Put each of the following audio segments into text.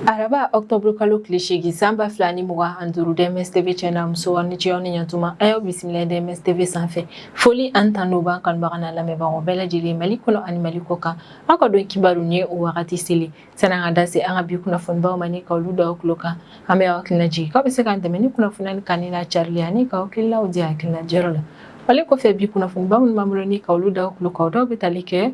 Araba octobre kalo tile 8 san 2025, DMS TV cɛ n'a muso, aw ni ce, aw ni ɲantuma. A y'aw bisimila DMS TV sanfɛ. Foli ani tanu b'an kanubaga n'a lamɛnbagaw bɛɛ lajɛlen, Mali kɔnɔ ani Mali kɔ kan. Aw ka don kibaru ni o wagati seli. Sani an ka da se an ka bi kunnafonibaw ma ni ka olu da aw tulo kan, an bɛ aw hakilina jigin k'aw bɛ se k'an dɛmɛ ni kunnafoniya kanuni n'a carili ani k'aw hakilinaw di hakilina jɔyɔrɔ la. Wale kɔfɛ, bi kunnafoniba minnu b'an bolo ni ka olu da aw tulo kan, o dɔw bɛ tali kɛ: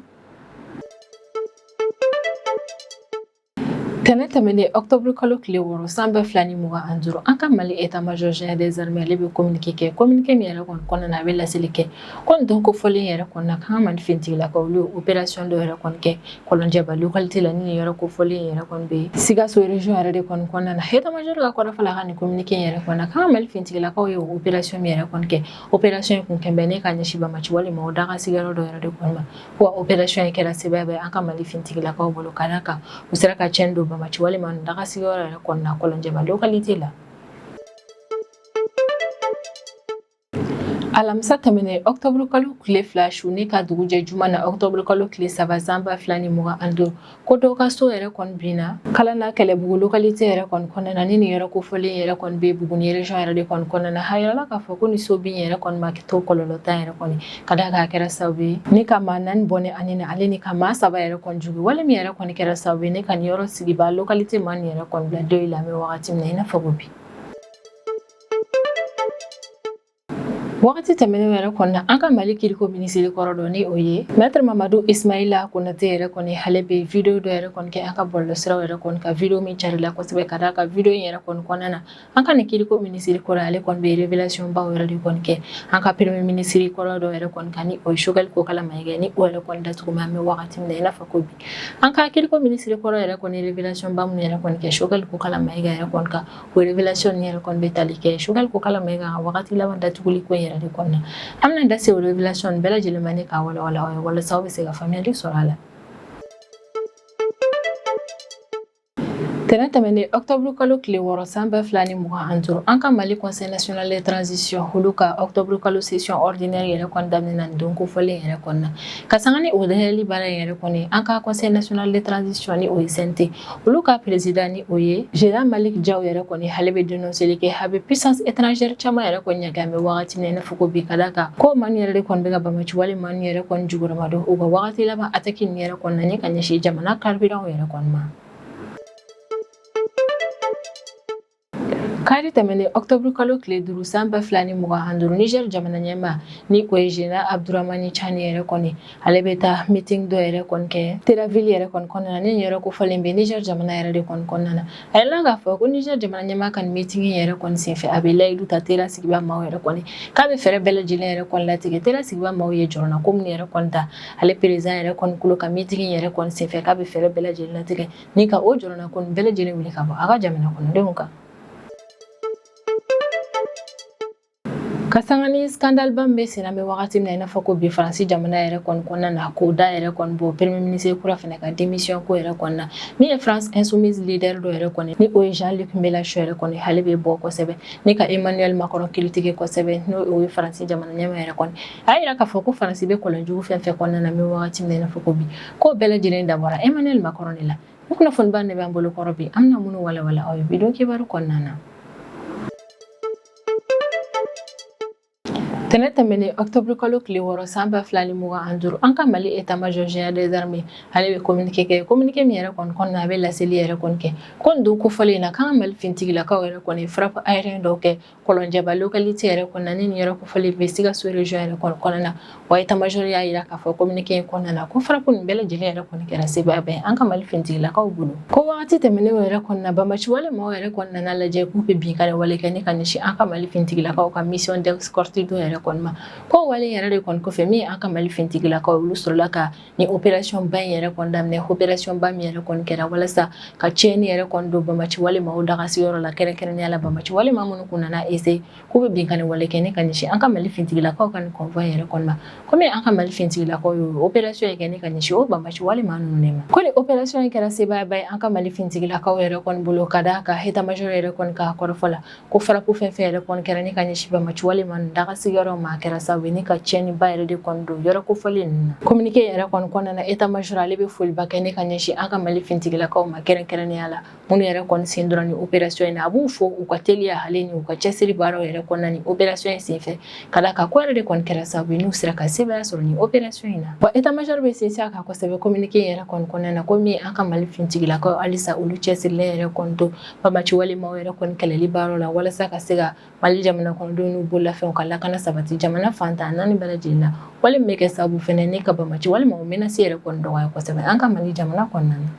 Tɛnɛ tɛmɛnen octobre kalo tile 6 san 2025, an ka Mali état major général des armées, ale bɛ communiqué kɛ. Communiqué min yɛrɛ kɔni kɔnɔna na, a bɛ laseli kɛ ko nin don kofɔlen yɛrɛ kɔnɔna na, k'an ka Mali finitigilakaw, olu ye opération dɔ yɛrɛ kɔni kɛ Kɔlɔnjɛba localité la, ni nin yɔrɔ kofɔlen yɛrɛ kɔni bɛ Sikaso région yɛrɛ de kɔni kɔnɔna na. État major ka kɔrɔfɔ la, ka nin communiqué yɛrɛ kɔnɔna, k'an ka Mali finitigilakaw ye opération min yɛrɛ kɔni kɛ, opération in kun kɛn bɛ ne ka ɲɛsin banbaanci walima o daga sigiyɔrɔ dɔ yɛrɛ de kɔni ma. Wa opération in kɛra sebaaya bɛ an ka Mali finitigilakaw bolo, ka d'a kan u sera ka tiɲɛni don banbaanci walima daga sigiyɔrɔ yɛrɛ kɔnɔna Kɔlɔnjɛba localité la. Alamisa tɛmɛnen octobre kalo tile 2 su ni ka dugu jɛ juma na octobre kalo tile 3 san 2025, ko dɔw ka so yɛrɛ kɔni binna Kalana Kɛlɛbugu localité yɛrɛ kɔni kɔnɔna na, ni nin yɔrɔ kofɔlen yɛrɛ kɔni bɛ Buguni région yɛrɛ de kɔni kɔnɔna na. A yirala k'a fɔ ko ni so bin yɛrɛ kɔni ma to kɔlɔlɔ tan yɛrɛ kɔni, ka d'a kan a kɛra sababu ye ni ka maa 4 bɔnɛ ani na ale ni ka maa 3 yɛrɛ kɔni jogin. Wale min yɛrɛ kɔni kɛra sababu ye ne ka nin yɔrɔ sigibaa localité maa nin yɛrɛ kɔni bila deuil la, an bɛ wagati min na i n'a fɔ ko bi. Wagati tɛmɛnen yɛrɛ kɔnɔna, an ka Mali kiriko minisiri kɔrɔ dɔ, ni o ye Maître Mamadu Ismaila Konate yɛrɛ kɔni, ale bɛ vidéo dɔ yɛrɛ kɔni kɛ an ka bɔlɔlɔsiraw yɛrɛ kɔni ka vidéo min carila kosɛbɛ, ka d'a kan vidéo in yɛrɛ kɔni kɔnɔna na, an ka nin kiriko minisiri kɔrɔ, ale kɔni bɛ révélation baw yɛrɛ de kɔni kɛ an ka premier ministre kɔrɔ dɔ yɛrɛ kɔni kan, ni o ye Choguel Kokalla Maïga, ni o yɛrɛ kɔni datugu an bɛ wagati min na i n'a fɔ ko bi. An ka kiriko minisiri kɔrɔ yɛrɛ kɔni révélation ba minnu yɛrɛ kɔni kɛ Choguel Kokalla Maïga yɛrɛ kɔni kan, o révélation nin yɛrɛ kɔni bɛ tali kɛ Choguel Kokalla Maïga ka wagati laban datuguli ko in yɛrɛ de kɔnɔna. An bɛna da se o révélation nin bɛɛ lajɛlen ma ni k'a walawala aw ye, walasa aw bɛ se ka faamuyali sɔrɔ a la. Tɛnɛ tɛmɛnen octobre kalo tile 6 san 2025, an ka Mali Conseil national de transition, olu ka octobre kalo session ordinaire yɛrɛ kɔni daminɛna nin don kofɔlen yɛrɛ kɔnɔna. Ka sanga ni o dayɛlɛli baara in yɛrɛ kɔni, an ka Conseil national de transition, ni o ye CNT, olu ka président, ni o ye Général Malick Diaw yɛrɛ kɔni, ale bɛ dénonceli kɛ, a bɛ puissance étrangère caman yɛrɛ kɔni ɲangi an bɛ wagati min na i n'a fɔ ko bi, ka d'a kan ko maa yɛrɛ de kɔni bɛ ka banbaanci wale maa yɛrɛ kɔni jukɔrɔma don u ka wagati laban attaque nin yɛrɛ kɔni na ni ka ɲɛsin jamana carburant yɛrɛ kɔni ma. Kari tɛmɛnen octobre kalo tile 5 san 2025, Niger jamana ɲɛmaa, ni o ye Général Abdourahamane Tiani yɛrɛ kɔni, ale bɛ taa meeting dɔ yɛrɛ kɔni kɛ Tera ville yɛrɛ kɔni kɔnɔna na, ni yɔrɔ kofɔlen bɛ Niger jamana yɛrɛ de kɔni kɔnɔna na. A yirala k'a fɔ ko Niger jamana ɲɛmaa ka nin meeting yɛrɛ kɔni senfɛ, a bɛ layidu ta Tera sigiba maaw yɛrɛ kɔni k'a bɛ fɛɛrɛ bɛɛ lajɛlen yɛrɛ kɔni latigɛ Tera sigiba maaw ye jɔrɔna ko minnu yɛrɛ kɔni da ale président yɛrɛ kɔni kulo ka meeting yɛrɛ kɔni senfɛ, k'a bɛ fɛɛrɛ bɛɛ lajɛlen latigɛ ni ka o jɔrɔna ko bɛɛ lajɛlen wuli ka bɔ a ka jamana kɔnɔdenw kan. Ka sanga ni scandale ba min bɛ senna bɛ wagati min na i n'a fɔ ko bi, Faransi jamana yɛrɛ kɔni kɔnɔna na, k'o da yɛrɛ kɔni bɔ premier ministre kura fana ka démission ko yɛrɛ kɔni na, min ye France Insoumise leader dɔ yɛrɛ kɔni, ni o ye Jean-Luc Mélenchon yɛrɛ kɔni, ale bɛ bɔ kosɛbɛ ni ka Emmanuel Macron critiquer kosɛbɛ, n'o o ye Faransi jamana ɲɛmaa yɛrɛ kɔni. A y'a jira k'a fɔ ko Faransi bɛ kɔlɔnjugu fɛn fɛn kɔnɔna na bɛ wagati min na i n'a fɔ ko bi, k'o bɛɛ lajɛlen dabɔra Emmanuel Macron de la. Ni kunnafoniba de b'an bolo kɔrɔ bi, an bɛna minnu walawala aw ye bi don kibaru kɔnɔna na. Tɛnɛ tɛmɛnen octobre kalo tile 6 san 2025, an ka Mali état major général des armées, ale bɛ communiqué kɛ. Communiqué min yɛrɛ kɔni kɔnɔna, a bɛ laseli yɛrɛ kɔni kɛ ko nin don kofɔlen in na, k'an ka Mali finitigilakaw yɛrɛ kɔni frappe aérien dɔw kɛ Kɔlɔnjɛba localité yɛrɛ kɔnɔna, ni nin yɔrɔ kofɔlen bɛ Sikaso région yɛrɛ kɔni kɔnɔna na. Wa état major y'a jira k'a fɔ communiqué in kɔnɔna na ko frappe nin bɛɛ lajɛlen yɛrɛ kɔni kɛra sebaaya bɛɛ an ka Mali finitigilakaw bolo. Ko wagati tɛmɛnen yɛrɛ kɔnɔna na, banbaanci wale maaw yɛrɛ kɔni nana lajɛ k'u bɛ binkanni wale kɛ ni ka ɲɛsin an ka Mali finitigilakaw ka mission d'escorte dɔ yɛrɛ kɔni ma. Ko wale yɛrɛ de kɔni kɔfɛ, min ye an ka Mali finitigilakaw, olu sɔrɔla ka ni opération ba in yɛrɛ kɔni daminɛ, opération ba min yɛrɛ kɔni kɛra walasa ka tiɲɛni yɛrɛ kɔni don banbaanci wale maaw daga sigiyɔrɔ la, kɛrɛnkɛrɛnnenya la banbaanci wale maa minnu kun nana essayer k'u bɛ binkanni wale kɛ ni ka ɲɛsin an ka Mali finitigilakaw ka nin convoi yɛrɛ kɔni ma. Komi an ka Mali finitigilakaw ye opération in kɛ ni ka ɲɛsin o banbaanci wale maa ninnu de ma, ko ni opération in kɛra sebaayaba ye an ka Mali finitigilakaw yɛrɛ kɔni bolo, ka d'a kan état major yɛrɛ kɔni ka kɔrɔfɔ la, ko frappe fɛn fɛn yɛrɛ kɔni kɛra ni ka ɲɛsin banbaanci wale maa ninnu daga sigiyɔrɔ bololafɛnw ma, a kɛra sababu ye ni ka tiɲɛniba yɛrɛ de kɔni don yɔrɔ kofɔlen ninnu na. Communiqué yɛrɛ kɔni kɔnɔna na, état major ale bɛ foliba kɛ ne ka ɲɛsin an ka Mali finitigilakaw ma, kɛrɛnkɛrɛnnenya la minnu yɛrɛ kɔni sen donna nin opération in na. A b'u fo u ka teliya ale ni u ka cɛsiri baaraw yɛrɛ kɔnɔna nin opération in senfɛ, ka d'a kan ko yɛrɛ de kɔni kɛra sababu ye n'u sera ka sebaaya sɔrɔ nin opération in na. Wa état major bɛ sinsin a kan kosɛbɛ communiqué in yɛrɛ kɔni kɔnɔna na, ko min an ka Mali finitigilakaw halisa olu cɛsirilen yɛrɛ kɔni to banbaanci walemaw yɛrɛ kɔni kɛlɛli baaraw la, walasa ka se ka Mali jamana kɔnɔdenw n'u bololafɛnw ka lakana sabati jamana fan 14 bɛɛ lajɛlen na, wale min bɛ kɛ sababu fɛnɛ ni ka banbaanci walima o menace yɛrɛ kɔni dɔgɔya kosɛbɛ an ka Mali jamana kɔnɔna na.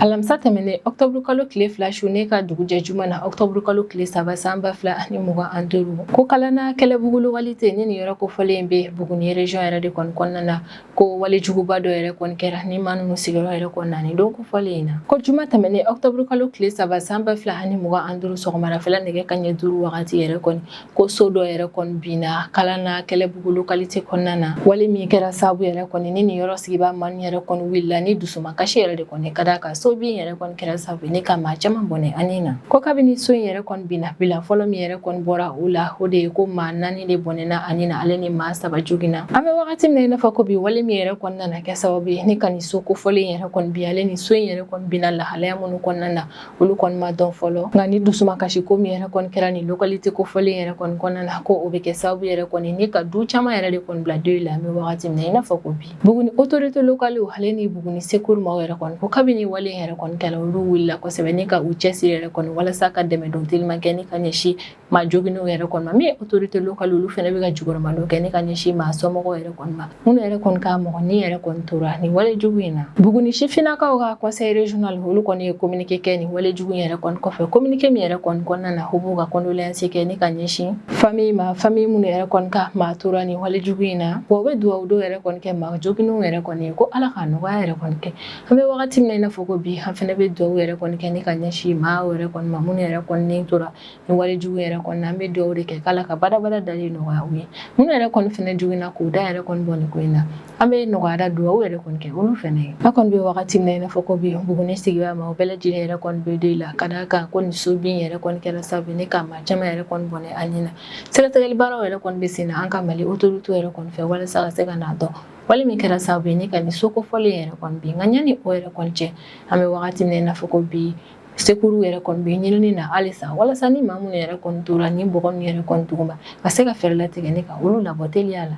Alamisa tɛmɛnen, octobre kalo tile 2 su ne ka dugujɛ juma na, octobre kalo tile 3 san 2025, ko Kalana Kɛlɛbugu localité ni nin yɔrɔ kofɔlen bɛ Buguni région yɛrɛ de kɔni kɔnɔna na, ko walejuguba dɔ yɛrɛ kɔni kɛra ni maa ninnu sigiyɔrɔ yɛrɛ kɔni na nin don kofɔlen in na. Ko juma tɛmɛnen, octobre kalo tile 3 san 2025, sɔgɔmarafɛla nɛgɛ kanɲɛ 5 wagati yɛrɛ kɔni, ko so dɔ yɛrɛ kɔni binna Kalana Kɛlɛbugu localité kɔnɔna na, wale min kɛra sababu yɛrɛ kɔni ni nin yɔrɔ sigibaa maa yɛrɛ kɔni wulila ni dusumakasi yɛrɛ de kɔni, ka d'a kan so bin yɛrɛ kɔni kɛra sababu ni ka maa caman bɔnɛ a ni na. Ko kabini so in yɛrɛ kɔni binna, bilan fɔlɔ min yɛrɛ kɔni bɔra o la, o de ye ko maa 4 de bɔnɛna a ni na, ale ni maa 3 joginna. An bɛ wagati min na i n'a fɔ ko bi, wale min yɛrɛ kɔni nana kɛ sababu ye ni ka nin so kofɔlen yɛrɛ kɔni bin, ale ni so in yɛrɛ kɔni binna lahalaya minnu kɔnɔna na, olu kɔni ma dɔn fɔlɔ. Nka ni dusumakasi ko min yɛrɛ kɔni kɛra nin localité kofɔlen yɛrɛ kɔni kɔnɔna na, ko o bɛ kɛ sababu yɛrɛ kɔni ni ka du caman yɛrɛ de kɔni bila deuil la an bɛ wagati min na i n'a fɔ ko bi. Buguni autorité locale ale ni Buguni secours maaw yɛrɛ kɔni ko kabini wale yɛrɛ kɔni kɛra, olu wulila kosɛbɛ ni ka u cɛsiri yɛrɛ kɔni walasa ka dɛmɛ don teliman kɛ ni ka ɲɛsin maa joginnenw yɛrɛ kɔni ma. Min ye autorité locale, olu fana bɛ ka jukɔrɔmadon kɛ ni ka ɲɛsin maa somɔgɔw yɛrɛ kɔni ma, minnu yɛrɛ kɔni ka mɔgɔ ni yɛrɛ kɔni tora nin wale jugu in na. Buguni sifinnakaw ka conseil régional, olu kɔni ye communiqué kɛ nin wale jugu in yɛrɛ kɔni kɔfɛ. Communiqué min yɛrɛ kɔni kɔnɔna na, u b'u ka condoléance kɛ ni ka ɲɛsin famille ma, famille minnu yɛrɛ kɔni ka maa tora nin wale jugu in na. Wa u bɛ dugawu don yɛrɛ kɔni kɛ maa joginnenw yɛrɛ kɔni ye, ko Ala ka nɔgɔya yɛrɛ kɔni kɛ. An bɛ wagati min na i n'a fɔ ko bi, an fana bɛ dugawu yɛrɛ kɔni kɛ ni ka ɲɛsin maa yɛrɛ kɔni ma, minnu yɛrɛ kɔni ni tora nin wale jugu yɛrɛ kɔni na. An bɛ dugawu de kɛ k'Ala ka badabada dali nɔgɔya u ye. Minnu yɛrɛ kɔni fana joginna, k'u da yɛrɛ kɔni bɔ nin ko in na, an bɛ nɔgɔya dugawu yɛrɛ kɔni kɛ olu fana ye. An kɔni bɛ wagati min na i n'a fɔ ko bi, Buguni sigibaa maaw bɛɛ lajɛlen yɛrɛ kɔni bɛ deuil la, ka d'a kan ko nin so bin yɛrɛ kɔni kɛra sababu ni ka maa caman yɛrɛ kɔni bɔnɛ a ni na. Sɛgɛsɛgɛli baaraw yɛrɛ kɔni bɛ sen na an ka Mali autorité yɛrɛ kɔni fɛ, walasa ka se ka n'a dɔn wale min kɛra sababu ye ni ka nin so kofɔlen yɛrɛ kɔni bin. Nka yanni o yɛrɛ kɔni cɛ, an bɛ wagati min na i n'a fɔ ko bi, secours yɛrɛ kɔni bɛ ɲinini na halisa, walasa ni maa minnu yɛrɛ kɔni tora ni bɔgɔ ninnu yɛrɛ kɔni duguma, ka se ka fɛɛrɛ latigɛ ni ka olu labɔ teliya la.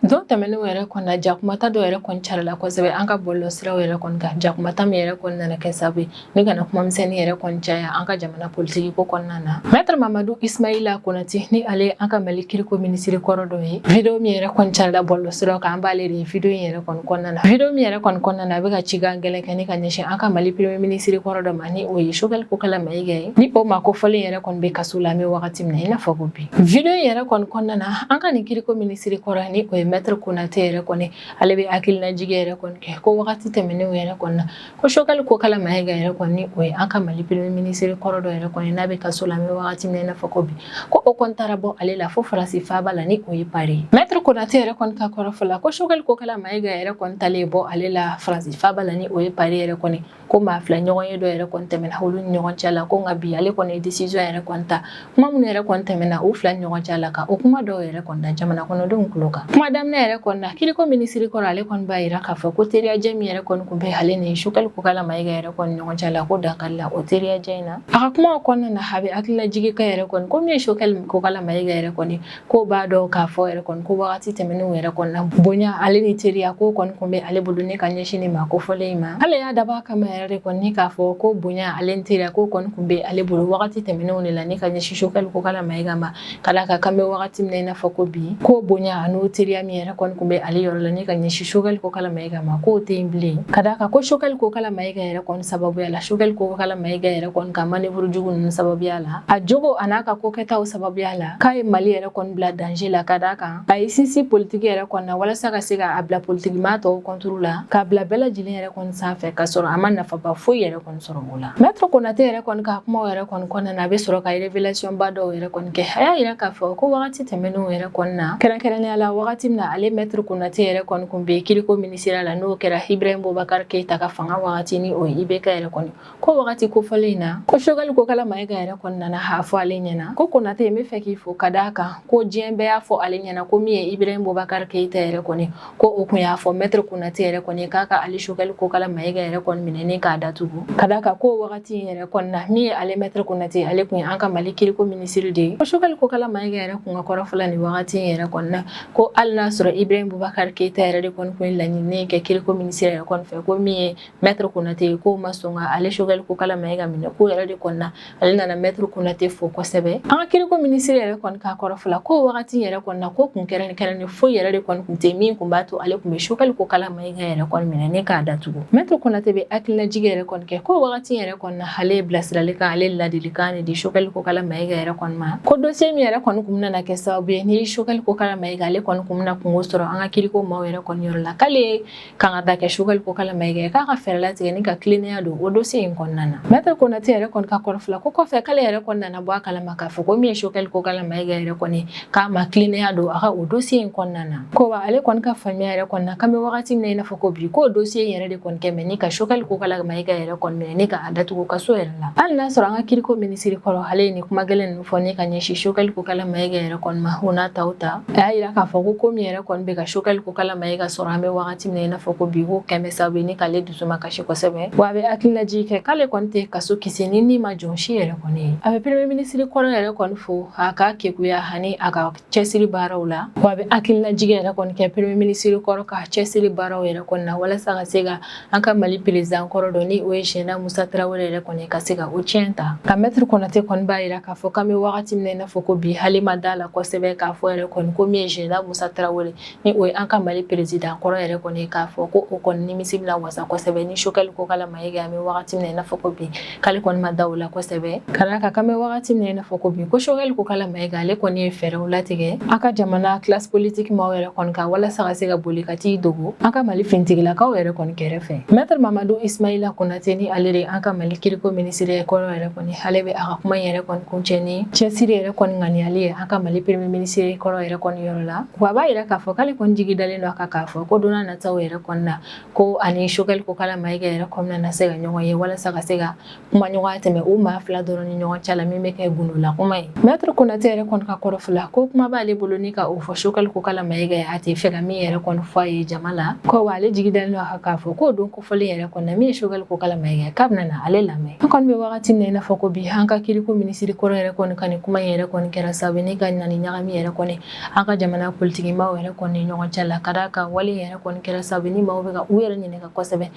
Don tɛmɛnenw yɛrɛ kɔni na, jakumata dɔ yɛrɛ kɔni carila kosɛbɛ an ka bɔlɔlɔsiraw yɛrɛ kɔni kan, jakumata min yɛrɛ kɔni nana kɛ sababu ye ni ka na kumamisɛnnin yɛrɛ kɔni caya an ka jamana politiki ko kɔnɔna na. Maître Mamadu Ismaila Konate, ni ale an ka Mali kiriko minisiri kɔrɔ dɔ ye, video min yɛrɛ kɔni carila bɔlɔlɔsiraw kan, an b'ale de ye video in yɛrɛ kɔni kɔnɔna na. Video min yɛrɛ kɔni kɔnɔna na, a bɛ ka cikan gɛlɛn kɛ ni ka ɲɛsin an ka Mali premier ministre kɔrɔ dɔ ma, ni o ye Choguel Kokalla Maïga ye, ni o maa kofɔlen yɛrɛ kɔni bɛ kaso la an bɛ wagati min na i n'a fɔ ko bi. Video in yɛrɛ kɔni kɔnɔna na, an ka nin kiriko minisiri kɔrɔ, ni o ye Maître Konate yɛrɛ kɔni, ale bɛ hakilinajigin yɛrɛ kɔni kɛ ko wagati tɛmɛnenw yɛrɛ kɔni na, ko Choguel Kokalla Maïga yɛrɛ kɔni, ni o ye an ka Mali premier ministre kɔrɔ dɔ yɛrɛ kɔni, n'a bɛ kaso la an bɛ wagati min na i n'a fɔ ko bi, ko o kɔni taara bɔ ale la fo Faransi faaba la, ni o ye Paris. Maître Konate yɛrɛ kɔni ka kɔrɔfɔ la, ko Choguel Kokalla Maïga yɛrɛ kɔni talen bɔ ale la Faransi faaba la, ni o ye Paris yɛrɛ kɔni, ko maa fila ɲɔgɔn ye dɔ yɛrɛ kɔni tɛmɛna olu ni ɲɔgɔn cɛ la. Ko nka bi ale kɔni ye décision yɛrɛ kɔni ta, kuma minnu yɛrɛ kɔni tɛmɛna u fila ni ɲɔgɔn cɛ la, ka o kuma dɔw yɛrɛ kɔni da jamana kɔnɔdenw tulo kan. Kuma daminɛ yɛrɛ kɔni na, kiriko minisiri kɔrɔ ale kɔni b'a yira k'a fɔ ko teriyajɛ min yɛrɛ kɔni tun bɛ ale ni Choguel Kokalla Maïga yɛrɛ kɔni ɲɔgɔn cɛ la, ko dankarila o teriyajɛ in na. A ka kumaw kɔnɔna na, a bɛ hakililajigin kɛ yɛrɛ kɔni ko min ye Choguel Kokalla Maïga yɛrɛ kɔni, ko b'a dɔn k'a fɔ yɛrɛ kɔni ko wagati tɛmɛnenw yɛrɛ kɔni na, bonya ale ni teriya ko kɔni tun bɛ ale bolo ne ka ɲɛsin nin maa kofɔlen in ma. Ale y'a dabɔ a kama yɛrɛ de kɔni k'a fɔ ko bonya ale ni teriya ko kɔni tun bɛ ale bolo wagati tɛmɛnenw de la ne ka ɲɛsin Choguel Kokalla Maïga ma, ka d'a kan k'an bɛ wagati min na i n'a fɔ ko bi, ko bonya ani teriya min yɛrɛ kɔni tun bɛ ale yɔrɔ la ne ka ɲɛsin Choguel Kokalla Maïga ma, k'o tɛ yen bilen, ka d'a kan ko Choguel Kokalla Maïga yɛrɛ kɔni sababuya la, Choguel Kokalla Maïga yɛrɛ kɔni ka manœuvre jugu ninnu sababuya la, a jogo a n'a ka kokɛtaw sababuya la, k'a ye Mali yɛrɛ kɔni bila danger la, ka d'a kan a ye sinsin politiki yɛrɛ kɔni na walasa ka se k'a bila politiki maa tɔw contre la, k'a bila bɛɛ lajɛlen yɛrɛ kɔni sanfɛ, ka sɔrɔ a ma nafaba foyi yɛrɛ kɔni sɔrɔ o la. Maître Konate yɛrɛ kɔni ka kumaw yɛrɛ kɔni kɔnɔna na, a bɛ sɔrɔ ka révélation ba dɔw yɛrɛ kɔni kɛ. A y'a yira k'a fɔ ko wagati tɛmɛnenw yɛrɛ kɔni na, kɛrɛnkɛrɛnnenya la wagati min min na ale Maître Konate yɛrɛ kɔni kun bɛ kiriko minisiriya la, n'o kɛra Ibrahim Boubacar Keita ka fanga wagati, ni o ye IBK yɛrɛ kɔni, ko wagati kofɔlen in na, ko Choguel Kokalla Maïga yɛrɛ kɔni nana a fɔ ale ɲɛna ko Konate, n bɛ fɛ k'i fo ka d'a kan ko diɲɛ bɛɛ y'a fɔ ale ɲɛna ko min ye Ibrahim Boubacar Keita yɛrɛ kɔni, ko o kun y'a fɔ Maître Konate yɛrɛ kɔni k'a ka ale Choguel Kokalla Maïga yɛrɛ kɔni minɛ ni k'a datugu, ka d'a kan ko wagati in yɛrɛ kɔni na, min ye ale Maître Konate, ale kun ye an ka Mali kiriko minisiri de ye, ko Choguel Kokalla Maïga yɛrɛ kun ka kɔrɔfɔ la nin wagati in yɛrɛ kɔni na, ko hali n'a sɔrɔ Ibrahim Boubacar Keita yɛrɛ de kɔni kun ye laɲini kɛ kiriko minisiri yɛrɛ kɔni fɛ, ko min ye Maître Konate, k'o ma sɔn ka ale Choguel Kokalla Maïga minɛ, k'o yɛrɛ de kɔni na, ale nana Maître Konate fo kosɛbɛ. An ka kiriko minisiri yɛrɛ kɔni ka kɔrɔfɔ la, ko wagati yɛrɛ kɔni na, ko kun kɛrɛnkɛrɛnnen foyi yɛrɛ de kɔni kun tɛ min kun b'a to ale kun bɛ Choguel Kokalla Maïga yɛrɛ kɔni minɛ ni k'a datugu. Maître Konate bɛ hakilinajigi yɛrɛ kɔni kɛ ko wagati yɛrɛ kɔni na, ale ye bilasiralikan, ale ladilikan de di Choguel Kokalla Maïga yɛrɛ kɔni ma, ko dossier min yɛrɛ kɔni kun bɛna kɛ sababu ye ni Choguel Kokalla Maïga ale kɔni kun bɛna kungo sɔrɔ an ka kiriko maaw yɛrɛ kɔni yɔrɔ la, k'ale ye kan ka da kɛ Choguel Kokalla Maïga k'a ka fɛɛrɛ latigɛ ni ka tilennenya don o dossier in kɔnɔna na. Maître Konate yɛrɛ kɔni ka kɔrɔfɔ la, ko kɔfɛ k'ale yɛrɛ kɔni nana bɔ a kalama k'a fɔ ko min ye Choguel Kokalla Maïga yɛrɛ kɔni, k'a ma tilennenya don a ka o dossier in kɔnɔna na, ko wa ale kɔni ka faamuya yɛrɛ kɔni na, k'an bɛ wagati min na i n'a fɔ ko bi, k'o dossier in yɛrɛ de kɔni kɛ mɛ ni ka Choguel Kokalla Maïga yɛrɛ kɔni minɛ ni k'a datugu kaso yɛrɛ la. Hali n'a sɔrɔ an ka kiriko minisiri kɔrɔ, ale ye nin kuma gɛlɛn ninnu fɔ ni ka ɲɛsin Choguel Kokalla Maïga yɛrɛ kɔni ma, o n'a taw ta, a y'a yira k'a fɔ ko ko min yɛrɛ kɔni bɛ ka Choguel Kokalla Maïga sɔrɔ an bɛ wagati min na i n'a fɔ ko bi, ko kɛmɛ sababu ye ni k'ale dusu ma kasi kosɛbɛ. Wa a bɛ hakililajigi kɛ k'ale kɔni tɛ kaso kisɛ ni ma jɔn si yɛrɛ kɔni ye. A bɛ premier ministre kɔrɔ yɛrɛ kɔni fo a ka kekuya ani a ka cɛsiri baaraw la. Wa a bɛ hakililajigi yɛrɛ kɔni kɛ premier ministre kɔrɔ ka cɛsiri baaraw yɛrɛ kɔni na, walasa ka se ka an ka Mali président kɔrɔ dɔ, ni o ye Général Musa Tarawele yɛrɛ kɔni, ka se ka o tiɲɛ ta. Ka Maître Konate kɔni b'a yira k'a fɔ k'an bɛ wagati min na i n'a fɔ ko bi, hali ma da la kosɛbɛ k'a fɔ yɛrɛ kɔni ko min ye Général Musa Tarawele, ni o ye an ka Mali président kɔrɔ yɛrɛ kɔni, k'a fɔ ko o kɔni nimisi bɛna wasa kosɛbɛ ni Choguel Kokalla Maïga an bɛ wagati min na i n'a fɔ ko bi, k'ale kɔni ma da o la kosɛbɛ, ka d'a kan k'an bɛ wagati min na i n'a fɔ ko bi, ko Choguel Kokalla Maïga ale kɔni ye fɛɛrɛw latigɛ an ka jamana classe politique maaw yɛrɛ kɔni kan, walasa ka se ka boli ka t'i dogo an ka Mali finitigilakaw yɛrɛ kɔni kɛrɛfɛ. Maître Mamadou Ismaïla Konate, ni ale de an ka Mali kiriko minisiri kɔrɔ yɛrɛ kɔni, ale bɛ a ka kuma yɛrɛ kɔni kuncɛ ni cɛsiri yɛrɛ kɔni ŋaniyali ye an ka Mali premier ministre kɔrɔ yɛrɛ kɔni yɔrɔ la. Wa a b'a yira k'a fɔ k'ale kɔni jigi dalen don a kan k'a fɔ ko don nataw yɛrɛ kɔni na, ko ani Choguel Kokalla Maïga yɛrɛ kɔni na se ka ɲɔgɔn ye, walasa ka se ka kuma ɲɔgɔnya tɛmɛ u maa fila dɔrɔn ni ɲɔgɔn cɛ la, min bɛ kɛ gundola kuma ye. Maître Konate yɛrɛ kɔni ka kɔrɔfɔ la, ko kuma b'ale bolo ni ka o fɔ Choguel Kokalla Maïga ye, a tɛ fɛ ka min yɛrɛ kɔni fɔ a ye jama la, ko wa ale jigi dalen don a kan k'a fɔ k'o don kofɔlen yɛrɛ kɔni na, min ye Choguel Kokalla Maïga, k'a bɛna na ale lamɛn. An kɔni bɛ wagati min na i n'a fɔ ko bi, an ka kiriko minisiri kɔrɔ yɛrɛ kɔni ka nin kuma in yɛrɛ kɔni kɛra sababu ni ka na ni ɲagami yɛrɛ kɔni an ka jamana politikimaw yɛrɛ kɔni ɲɔgɔn cɛ la, ka d'a kan wale yɛrɛ kɔni kɛra sababu ni maaw bɛ ka u yɛrɛ ɲininka kosɛbɛ.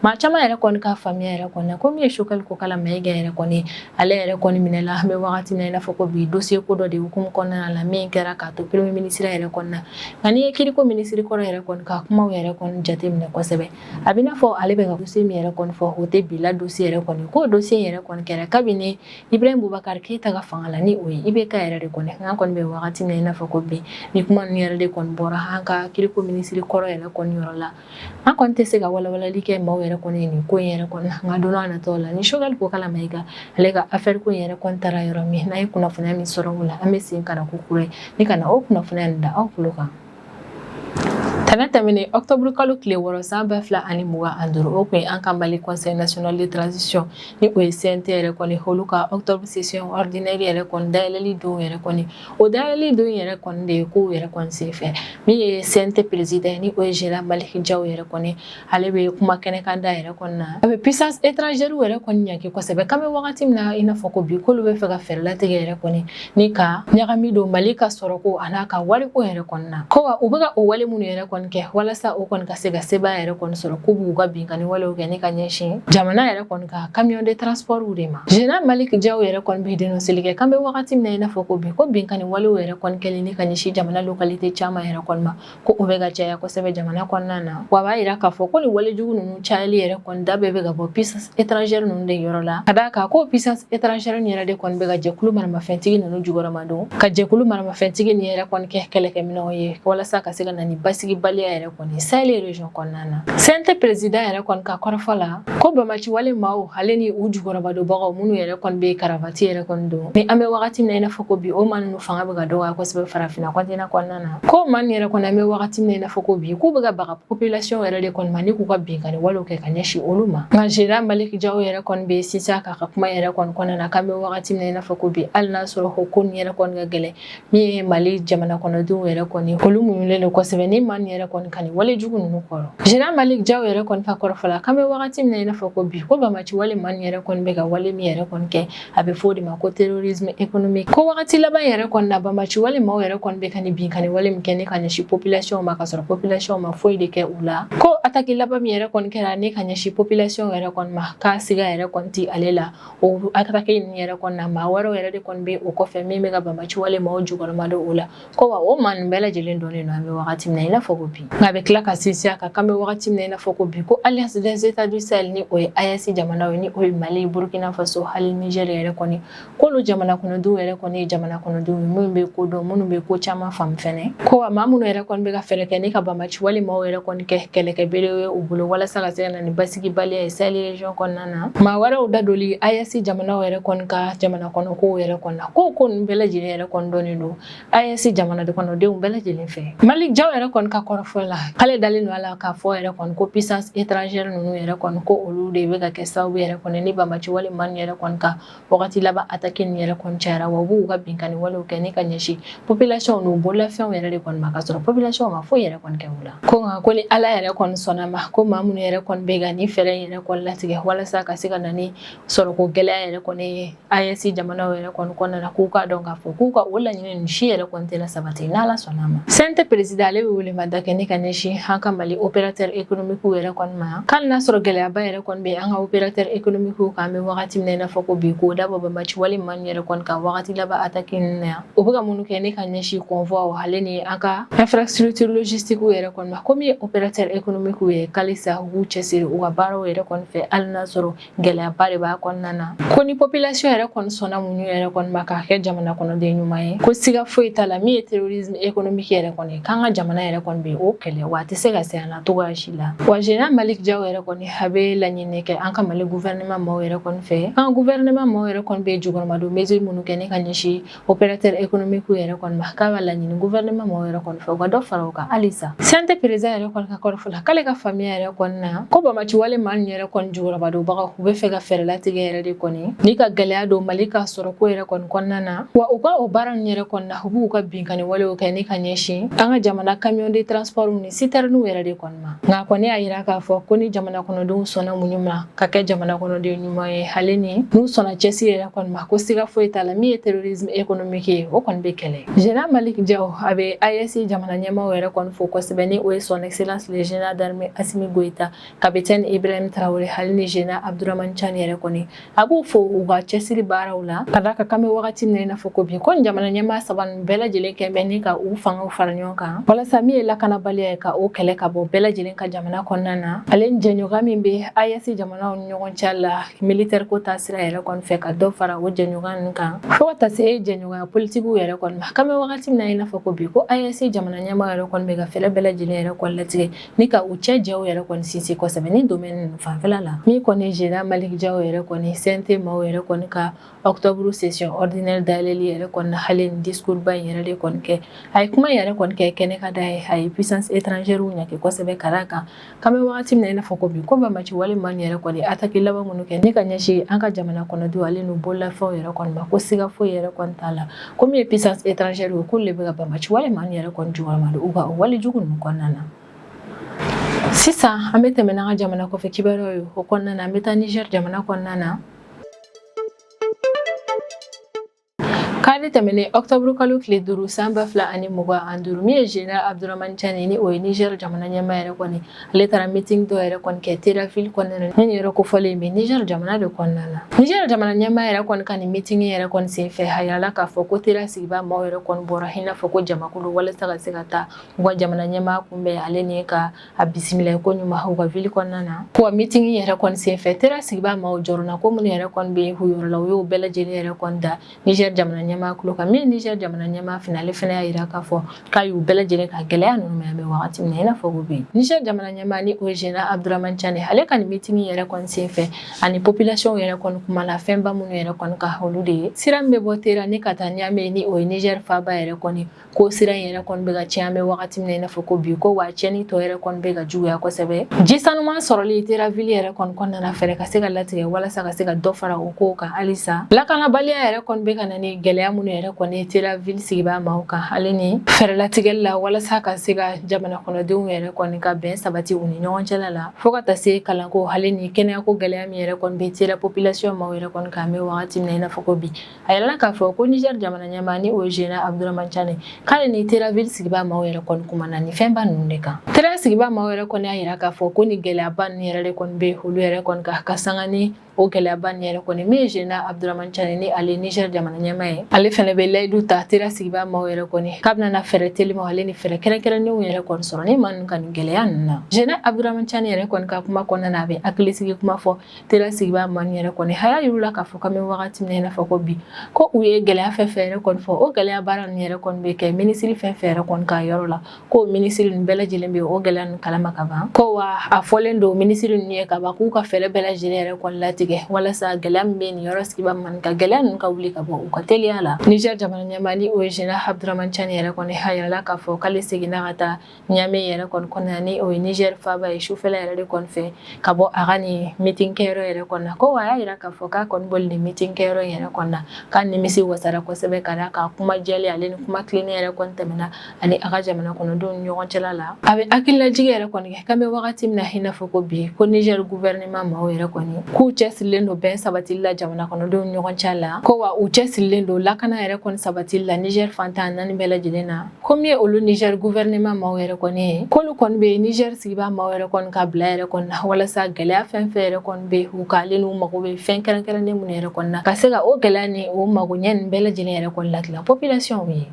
Maa caman yɛrɛ kɔni ka faamuya yɛrɛ kɔni na, ko min ye Choguel Kokalla Maïga yɛrɛ kɔni, ale yɛrɛ kɔni minɛla an bɛ wagati min na i n'a fɔ ko bi, dossier ko dɔ de hukumu kɔnɔna la min kɛra k'a to premier ministre yɛrɛ kɔni na. Nka n'i ye kiriko minisiri kɔrɔ yɛrɛ kɔni ka kumaw yɛrɛ kɔni jateminɛ kosɛbɛ, a bɛ n'a fɔ ale bɛ ka dossier min yɛrɛ kɔni fɔ, o tɛ bi la dossier yɛrɛ kɔni, k'o dossier yɛrɛ kɔni kɛra kabini Ibrahim Boubacar Keita ka fanga la, ni o ye IBK yɛrɛ de kɔni. An kɔni bɛ wagati min na i n'a fɔ ko bi, ni kuma ninnu yɛrɛ de kɔni bɔra an ka kiriko minisiri kɔrɔ yɛrɛ kɔni yɔrɔ la, an kɔni tɛ se ka walawalali kɛ maaw yɛrɛ kɔni ye nin ko in yɛrɛ kɔni. Nka don n'a nataw la, ni Choguel Kokalla Maïga ale ka affaire ko in yɛrɛ kɔni taara yɔrɔ min, n'an ye kunnafoniya min sɔrɔ o la, an bɛ segin ka na ko kura ye ni ka na o kunnafoniya nin da aw tulo kan. Tɛnɛ tɛmɛnen, octobre kalo tile 6 san 2025, o kun ye an ka Mali Conseil national de transition, ni o ye CNT yɛrɛ kɔni, olu ka octobre session ordinaire yɛrɛ kɔni dayɛlɛli don yɛrɛ kɔni. O dayɛlɛli don yɛrɛ kɔni de ye kow yɛrɛ kɔni senfɛ, min ye CNT président, ni o ye Général Malick Diaw yɛrɛ kɔni, ale bɛ kuma kɛnɛkan da yɛrɛ kɔni na, a bɛ puissance étrangère yɛrɛ kɔni ɲangi kosɛbɛ, k'an bɛ wagati min na i n'a fɔ ko bi, k'olu bɛ fɛ ka fɛɛrɛ latigɛ yɛrɛ kɔni ni ka ɲagami don Mali ka sɔrɔko a n'a ka wariko yɛrɛ kɔni na, ko wa u bɛ ka o wale minnu yɛrɛ kɔni kɛ walasa o kɔni ka se ka sebaaya yɛrɛ kɔni sɔrɔ, k'u b'u ka binkanni walew kɛ ni ka ɲɛsin jamana yɛrɛ kɔni ka camion de transport de ma. Général Malick Diaw yɛrɛ kɔni bɛ dénoncer kɛ k'an bɛ wagati min na i n'a fɔ ko bi, ko binkanni walew yɛrɛ kɔni kɛlen ni ka ɲɛsin jamana localité caman yɛrɛ kɔni ma, ko o bɛ ka caya kosɛbɛ jamana kɔnɔna na. Wa a b'a yira k'a fɔ ko nin walejugu ninnu cayali yɛrɛ kɔni da bɛɛ bɛ ka bɔ puissance étrangère ninnu de yɔrɔ la, ka d'a kan ko puissance étrangère nin yɛrɛ de kɔni bɛ ka jɛkulu maramafɛntigi ninnu jukɔrɔma don, ka jɛkulu maramafɛntigi nin yɛrɛ kɔni kɛ kɛlɛkɛminɛnw ye, walasa ka se ka na ni basigibaliya. basigibaliya yɛrɛ kɔni Sahel région kɔnɔna na. CNT président yɛrɛ kɔni ka kɔrɔfɔ la, ko banbaanci wale maaw ale ni u jukɔrɔmadonbagaw minnu yɛrɛ kɔni bɛ karavati yɛrɛ kɔni don, ni an bɛ wagati min na i n'a fɔ ko bi, o maa ninnu fanga bɛ ka dɔgɔya kosɛbɛ farafinna continent kɔnɔna na. Ko maa ninnu yɛrɛ kɔni, an bɛ wagati min na i n'a fɔ ko bi, k'u bɛ ka baga population yɛrɛ de kɔni ma ni k'u ka binkanni walew kɛ ka ɲɛsin olu ma. Nka général Malick Diaw yɛrɛ kɔni bɛ sinsin a kan ka kuma yɛrɛ kɔni kɔnɔna na k'an bɛ wagati min na i n'a fɔ ko bi, hali n'a sɔrɔ o ko nin yɛrɛ kɔni ka gɛlɛn, min ye Mali jamana kɔnɔdenw yɛrɛ kɔni, olu muɲunen don kosɛbɛ ni maa nin yɛrɛ kɔni ka nin wale jugu ninnu kɔrɔ. Général Malick Diaw yɛrɛ kɔni ka kɔrɔfɔ la, k'an bɛ wagati min na i n'a fɔ ko bi, ko banbaanci wale maa nin yɛrɛ kɔni bɛ ka wale min yɛrɛ kɔni kɛ, a bɛ fɔ o de ma ko terrorisme économique. Ko wagati laban yɛrɛ kɔni na, banbaanci wale maaw yɛrɛ kɔni bɛ ka nin binkanni wale min kɛ ni ka ɲɛsin population ma, ka sɔrɔ population ma foyi de kɛ u la. Ko attaque laban min yɛrɛ kɔni kɛra ni ka ɲɛsin population yɛrɛ kɔni ma, k'a siga yɛrɛ kɔni ti ale la, o attaque ninnu yɛrɛ kɔni na, maa wɛrɛw yɛrɛ de kɔni bɛ o kɔfɛ min bɛ ka banbaanci wale maaw jukɔrɔma don o la. Ko wa o maa ninnu bɛɛ lajɛlen dɔnnen don an bɛ wagati min na i n'a fɔ ko bi. Nka a bɛ tila ka sinsin a kan k'an bɛ wagati min na i n'a fɔ ko bi, ko Alliance des États du Sahel, ni o ye AES jamanaw ye, ni o ye Mali, Burkina Faso, hali Niger yɛrɛ kɔni, k'olu jamana kɔnɔdenw yɛrɛ kɔni ye jamana kɔnɔdenw ye minnu bɛ ko dɔn, minnu bɛ ko caman faamu fɛnɛ. Ko wa maa minnu yɛrɛ kɔni bɛ ka fɛɛrɛ kɛ ni ka banbaanci wale maaw yɛrɛ kɔni kɛ kɛlɛkɛbere ye u bolo walasa ka se ka na ni basigibaliya ye Sahel région kɔnɔna na, maa wɛrɛw da doli AES jamanaw yɛrɛ kɔni ka jamana kɔnɔ kow yɛrɛ kɔni na, ko ninnu bɛɛ lajɛlen yɛrɛ kɔni dɔnnen don AES jamana kɔnɔdenw bɛɛ lajɛlen fɛ. Malick Diaw yɛrɛ kɔni ka kɔrɔfɔ la, k'ale dalen don a la k'a fɔ yɛrɛ kɔni ko puissance étrangère ninnu yɛrɛ kɔni, ko olu de bɛ ka kɛ sababu yɛrɛ kɔni ni banbaanci wale maa ninnu yɛrɛ kɔni ka wagati laban attaque nin yɛrɛ kɔni cayara, wa u b'u ka binkanni walew kɛ ni ka ɲɛsin population n'u bololafɛnw yɛrɛ de kɔni ma, ka sɔrɔ population ma foyi yɛrɛ kɔni kɛ u la. Ko nka ko ni Ala yɛrɛ kɔni sɔnna ma, ko maa minnu yɛrɛ kɔni bɛ ka nin fɛɛrɛ yɛrɛ kɔni latigɛ walasa ka se ka na ni sɔrɔko gɛlɛya yɛrɛ kɔni ye AES jamanaw yɛrɛ kɔni kɔnɔna na, k'u k'a dɔn k'a fɔ k'u ka o laɲini ninnu si yɛrɛ kɔni tɛna sabati n'Ala sɔnna ma. CNT président ale bɛ welemada kɛ ni ka ɲɛsin an ka Mali opérateur économique yɛrɛ kɔni ma, k'hali n'a sɔrɔ gɛlɛyaba yɛrɛ kɔni bɛ an ka opérateur économique kan an bɛ wagati min na i n'a fɔ ko bi, k'o dabɔ banbaanci wale maa ninnu yɛrɛ kɔni ka wagati laban attaque ninnu na yan, u bɛ ka minnu kɛ ni ka ɲɛsin convoi ale ni an ka infrastructure logistique yɛrɛ kɔni ma, ko min ye opérateur économique ye, k'alisa u k'u cɛsiri u ka baaraw yɛrɛ kɔni fɛ, hali n'a sɔrɔ gɛlɛyaba de b'a kɔnɔna na. Ko ni population yɛrɛ kɔni sɔnna muɲu yɛrɛ kɔni ma k'a kɛ jamana kɔnɔden ɲuman ye, ko siga foyi t'a la, min ye terrorisme économique yɛrɛ kɔni, k'an ka jamana yɛrɛ kɔni bɛ o kɛlɛ, wa a tɛ se ka se an na cogoya si la. Wa général Malick Diaw yɛrɛ kɔni a bɛ laɲini kɛ an ka Mali gouvernement maaw yɛrɛ kɔni fɛ, an ka gouvernement maaw yɛrɛ kɔni bɛ jukɔrɔmadon mesure minnu kɛ ni ka ɲɛsin opérateur économique yɛrɛ kɔni ma, k'a b'a laɲini gouvernement maaw yɛrɛ kɔni fɛ u ka dɔ fara o kan halisa. CNT président yɛrɛ kɔni ka kɔrɔfɔ la, k'ale ka faamuya yɛrɛ kɔni na, ko banbaanci wale maa ninnu yɛrɛ kɔni jukɔrɔmadonbagaw, u bɛ fɛ ka fɛɛrɛ latigɛ yɛrɛ de kɔni ni ka gɛlɛya don Mali ka sɔrɔko yɛrɛ kɔni kɔnɔna na, wa u ka o baara ninnu yɛrɛ kɔni na, u b'u ka binkanni walew kɛ ni ka ɲɛsin an ka jamana camion de transport ni citerne yɛrɛ de kɔni ma. Nka kɔni y'a yira k'a fɔ ko ni jamana kɔnɔdenw sɔnna muɲu ma ka kɛ jamana kɔnɔden ɲuman ye, hali ni n'u sɔnna cɛsiri yɛrɛ kɔni ma, ko siga foyi t'a la, min ye terrorisme économique ye, o kɔni bɛ kɛlɛ. Général Malick Diaw a bɛ AES jamana ɲɛmaaw yɛrɛ kɔni fo kosɛbɛ, ni o ye son excellence le général d'armée Assimi Goïta, capitaine Ibrahim Traoré, hali ni général Abdourahamane Tiani yɛrɛ kɔni, a b'u fo u ka cɛsiri baaraw la, ka d'a kan k'an bɛ wagati min na i n'a fɔ ko bi, ko jamana ɲɛmaa saba ninnu bɛɛ lajɛlen kɛ bɛ ni ka u fangaw fara ɲɔgɔn kan walasa min ye lakanabaliya ye, ka o kɛlɛ ka bɔ bɛɛ lajɛlen ka jamana kɔnɔna na, ale ni jɛɲɔgɔnya min bɛ AES jamanaw ni ɲɔgɔn cɛ la militaire ko ta sira yɛrɛ kɔni fɛ, ka dɔ fara o jɛɲɔgɔnya ninnu kan, fo ka taa se jɛɲɔgɔnya politikiw yɛrɛ kɔni ma. K'an bɛ wagati min na i n'a fɔ ko bi, ko AES jamana ɲɛmaa yɛrɛ kɔni bɛ ka fɛɛrɛ bɛɛ lajɛlen yɛrɛ kɔni latigɛ ni ka u cɛ jɛw yɛrɛ kɔni sinsin kosɛbɛ ni domaine ninnu fanfɛla la. Min kɔni ye général Malick Diaw yɛrɛ kɔni, CNT maaw yɛrɛ kɔni ka octobre session ordinaire dayɛlɛli yɛrɛ kɔni na, hali ni discours ba in yɛrɛ de kɔni kɛ, a ye kuma yɛrɛ kɔni kɛ kɛnɛ ka da ye, a ye puissance étrangère ɲangi kosɛbɛ, ka d'a kan k'an bɛ wagati min na i n'a fɔ ko bi, ko banbaanci wale maa yɛrɛ kɔni attaque laban minnu kɛ ni ka ɲɛsin an ka jamana kɔnɔdenw ale n'u bololafɛnw yɛrɛ kɔni ma, ko siga foyi yɛrɛ kɔni t'a la, ko min ye puissance étrangère ye, k'olu de bɛ ka banbaanci wale maa yɛrɛ kɔni jukɔrɔma don u ka o wale jugu ninnu kɔnɔna na. Sisan an bɛ tɛmɛ n'an ka jamana kɔfɛ kibaruyaw ye. O kɔnɔna na, an bɛ taa Niger jamana kɔnɔna na. Kari tɛmɛnen octobre kalo tile 5 san 2025, min ye général Abdourahamane Tiani, ni o ye Niger jamana ɲɛmaa yɛrɛ kɔni, ale taara meeting dɔ yɛrɛ kɔni kɛ Téra ville kɔnɔna na. Ni nin yɛrɛ kofɔlen bɛ Niger jamana de kɔnɔna na. Niger jamana ɲɛmaa yɛrɛ kɔni ka nin meeting yɛrɛ kɔni senfɛ, a yirala k'a fɔ ko Téra sigibaa maaw yɛrɛ kɔni bɔra i n'a fɔ ko jamakulu walasa ka se ka taa u ka jamana ɲɛmaa kunbɛn, ale ni ka a bisimila ko ɲuman u ka ville kɔnɔna na. Ko meeting yɛrɛ kɔni senfɛ, Téra sigibaa maaw jɔrɔna ko minnu yɛrɛ kɔni bɛ u yɔrɔ la, u y'o bɛɛ lajɛlen yɛrɛ kɔni da Niger jamana ɲɛmaa. ɲɛmaa tulo kan. Min ye Niger jamana ɲɛmaa fana, ale fana y'a jira k'a fɔ k'a y'u bɛɛ lajɛlen ka gɛlɛya ninnu mɛn. An bɛ wagati min na i n'a fɔ ko bi, Niger jamana ɲɛmaa ni o ye Général Abdourahamane Tiani, ale ka nin meeting yɛrɛ kɔni senfɛ, ani population yɛrɛ kɔni kumana fɛnba minnu yɛrɛ kɔni kan, olu de ye sira min bɛ bɔ Tera ni ka taa Niamey, ni o ye Niger faaba yɛrɛ kɔni, ko sira in yɛrɛ kɔni bɛ ka tiɲɛ an bɛ wagati min na i n'a fɔ ko bi, ko wa tiɲɛni tɔ yɛrɛ kɔni bɛ ka juguya kosɛbɛ. Ji sanuman sɔrɔli Tera ville yɛrɛ kɔni kɔnɔna na, fɛɛrɛ ka se ka latigɛ walasa ka se ka dɔ fara o kow kan halisa. Lakanabaliya yɛrɛ kɔni bɛ ka na ni gɛlɛya minnu yɛrɛ kɔni ye Tera ville sigibaa maaw kan, ale ni fɛɛrɛ latigɛli la walasa ka se ka jamana kɔnɔdenw yɛrɛ kɔni ka bɛn sabati u ni ɲɔgɔn cɛla la, fo ka taa se kalanko ale ni kɛnɛyako gɛlɛya min yɛrɛ kɔni bɛ Tera population maaw yɛrɛ kɔni kan an bɛ wagati min na i n'a fɔ ko bi. A yirala k'a fɔ ko Niger jamana ɲɛmaa, ni o ye Général Abdourahamane Tiani, k'ale ni Tera ville sigibaa maaw yɛrɛ kɔni kumana nin fɛnba ninnu de kan. Tera sigibaa maaw yɛrɛ kɔni y'a yira k'a fɔ ko nin gɛlɛyaba ninnu yɛrɛ de kɔni bɛ olu yɛrɛ kɔni kan, ka sanga ni o gɛlɛyaba nin yɛrɛ kɔni min ye Général Abdourahamane Tiani, ni ale Niger jamana ɲɛmaa ye, ale fana bɛ layidu ta Tera sigibaa maaw yɛrɛ kɔni k'a bɛna na fɛɛrɛ telimaw ale ni fɛɛrɛ kɛrɛnkɛrɛnnenw yɛrɛ kɔni sɔrɔ ni maa ninnu ka nin gɛlɛya ninnu na. Général Abdourahamane Tiani yɛrɛ kɔni ka kuma kɔnɔna na, a bɛ hakilisigi kuma fɔ Tera sigibaa maa ninnu yɛrɛ kɔni. A y'a yir'u la k'a fɔ k'an bɛ wagati min na i n'a fɔ ko bi, ko u ye gɛlɛya fɛn fɛn yɛrɛ kɔni fɔ, o gɛlɛya baara ninnu yɛrɛ kɔni bɛ kɛ minisiri fɛn fɛn yɛrɛ kɔni ka yɔrɔ la, ko minisiri ninnu bɛɛ lajɛlen bɛ o gɛlɛya ninnu kalama ka ban, ko wa a fɔlen don minisiri ninnu ye ka ban k'u ka fɛɛrɛ bɛɛ lajɛlen yɛrɛ kɔni latigɛ walasa gɛlɛya min bɛ nin yɔrɔ sigibaa maa ninnu kan, gɛlɛya ninnu ka wuli ka bɔ u ka teliya la. Niger jamana ɲɛmaa, ni o ye Général Abdourahamane Tiani yɛrɛ kɔni, a yirala k'a fɔ k'ale seginna ka taa Niamey yɛrɛ kɔni kɔnɔna, ni o ye Niger faaba ye, sufɛla yɛrɛ de kɔni fɛ, ka bɔ a ka nin meeting kɛyɔrɔ yɛrɛ kɔni na. Ko wa a y'a yira k'a fɔ k'a kɔni bɔli nin meeting kɛyɔrɔ in yɛrɛ kɔni na, k'a nimisi wasara kosɛbɛ, ka d'a kan kuma jɛlen ale ni kuma tilennen yɛrɛ kɔni tɛmɛna ani a ka jamana kɔnɔdenw ni ɲɔgɔn cɛla la. A bɛ hakililajigin yɛrɛ kɔni kɛ k'an bɛ wagati min na i n'a fɔ ko bi, ko Niger gouvernement maaw yɛrɛ kɔni k'u cɛsirilen don bɛn sabatili la jamana kɔnɔdenw ni ɲɔgɔn cɛ la, ko wa u cɛsirilen don lakana yɛrɛ kɔni sabatili la Niger fan 14 bɛɛ lajɛlen na. Ko min ye olu Niger gouvernement maaw yɛrɛ kɔni ye, k'olu kɔni bɛ Niger sigibaa maaw yɛrɛ kɔni ka bila yɛrɛ kɔni na walasa gɛlɛya fɛn fɛn yɛrɛ kɔni bɛ u kan, ale n'u mago bɛ fɛn kɛrɛnkɛrɛnnen minnu yɛrɛ kɔni na, ka se ka o gɛlɛya ni o magoɲɛ nin bɛɛ lajɛlen yɛrɛ kɔni latilan population ye.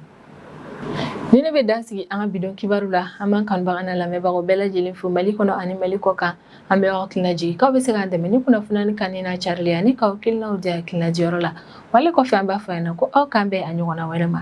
Ni ne bɛ dan sigi an ka bi don kibaru la. An b'an kanubaga n'a lamɛnbagaw bɛɛ lajɛlen fo Mali kɔnɔ ani Mali kɔ kan. An bɛ aw hakilina jigin k'aw bɛ se k'an dɛmɛ ni kunnafoni kanuni n'a carili ani k'aw hakilinaw di hakilinajiyɔrɔ la. Wale kɔfɛ, an b'a fɔ ɲɛna ko aw k'an bɛn a ɲɔgɔnna wɛrɛ ma.